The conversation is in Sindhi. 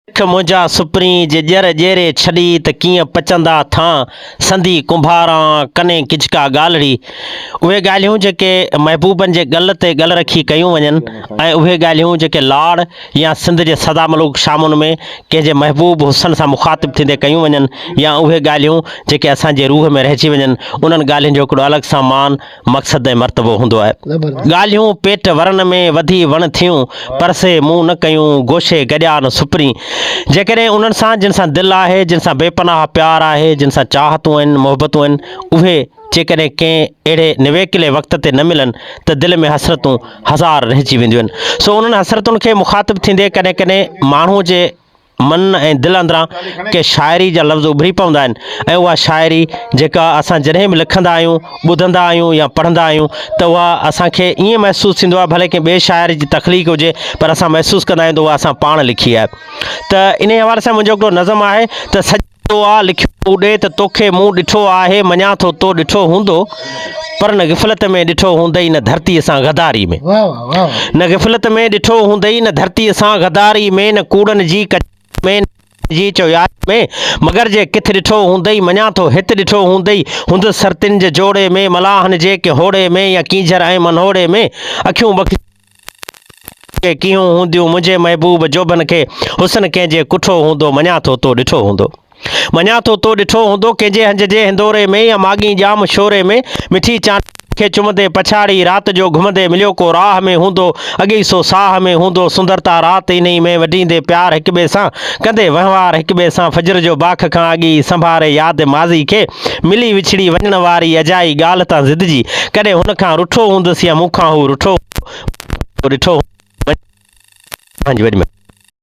لک منهنجا سپرين جي ڄر ڄيري ڇڏي ته ڪيئن پچندا ٿان سندي ڪنڀاران ڪنين ڪجڪا ڳالهڙي اهي ڳالهيون جيڪي محبوبن جي ڳل تي ڳل رکي ڪيون وڃن ۽ اهي ڳالهيون جيڪي لاڙ يا سنڌ جي سدا ملوڪ شامن ۾ ڪنهن جي محبوب حسن سان مخاطب ٿيندي ڪيون وڃن يا اهي ڳالهيون جيڪي اسان جي روح ۾ رهجي وڃن انهن ڳالهين جو هڪڙو الڳ سان مان مقصد ۽ مرتبو هوندو آهي. ڳالهيون پيٽ ورن ۾ وڌي وڻ ٿيون، پر سي مون نه ڪيون، گوشي گڏيا نه سپرين. جيڪڏهن انهن سان جن سان دل آهي، جن سان بي پناهه پيار آهي، جن سان چاهتون آهن، محبتون آهن، اهي جيڪڏهن ڪنهن اهڙي نويڪلي وقت تي نه ملن ته دل ۾ حسرتون هزار رهجي وينديون آهن. سو انهن حسرتن کي مخاطب ٿيندي ڪڏهن ڪڏهن ماڻهوء جي من ۽ دل اندران ڪي شاعري جا لفظ اڀري پوندا آهن ۽ اها شاعري جيڪا اسان جڏهن به لکندا آهيون، ٻڌندا آهيون يا پڙهندا آهيون ته اها اسان کي ائين محسوس ٿيندو آهي ڀلي ڪنهن ٻئي شاعر جي تخليق هجي پر اسان محسوس ڪندا آهيون ته اها اسان پاڻ لکي آهي ته انهي حوالي سان منهنجو هڪڙو نظم آهي ته سڄو آ لکيو اڏي ته توکي مون ڏٺو آهي مڃان ٿو تو ڏٺو هوندو پر نه غفلت ۾ ڏٺو هوندئي نه ڌرتيء سان غداري ۾. نه غفلت ۾ ڏٺو هوندئي نه ڌرتيء سان غداري ۾ نه ڪوڙن جي ڪچهري ۾ نه جي چوياري ۾ مگر جي ڪٿ ڏٺو هوندئي مڃان ٿو هت ڏٺو هوندئي هوندس سرتين جي جوڙي ۾ ملاحن جي ڪنهن هوڙي ۾ يا ڪينجهر ۽ منهوڙي ۾ اکيون بخشي ڪي ڪيهون هونديون منهنجي محبوب جوڀن کي حسن ڪنهن جي ڪٺو هوندو مڃان ٿو تو ڏٺو هوندو. مڃان ٿو تو ڏٺو هوندو ڪنهن جي هنج جي هندوري ۾ يا ماڳهين ڄام شوري ۾ مٺي چانڊوڪي کي چمندي پڇاڙي رات جو گهمندي مليو ڪو راهه ۾ هوندو اڳي ئي سو ساهه ۾ هوندو سندرتا رات انهي ۾ وڍيندي پيار هڪٻئي سان ڪندي وهنوار هڪٻئي سان فجر جو باک کان اڳي ئي سنڀاري ياد ماضي کي ملي وڇڙي وڃڻ واري اجائي ڳالهه تان ضدجي ڪڏهن هن کان رٺو هوندس يا مون کان هو رٺو هوندو ڏٺو هوندو.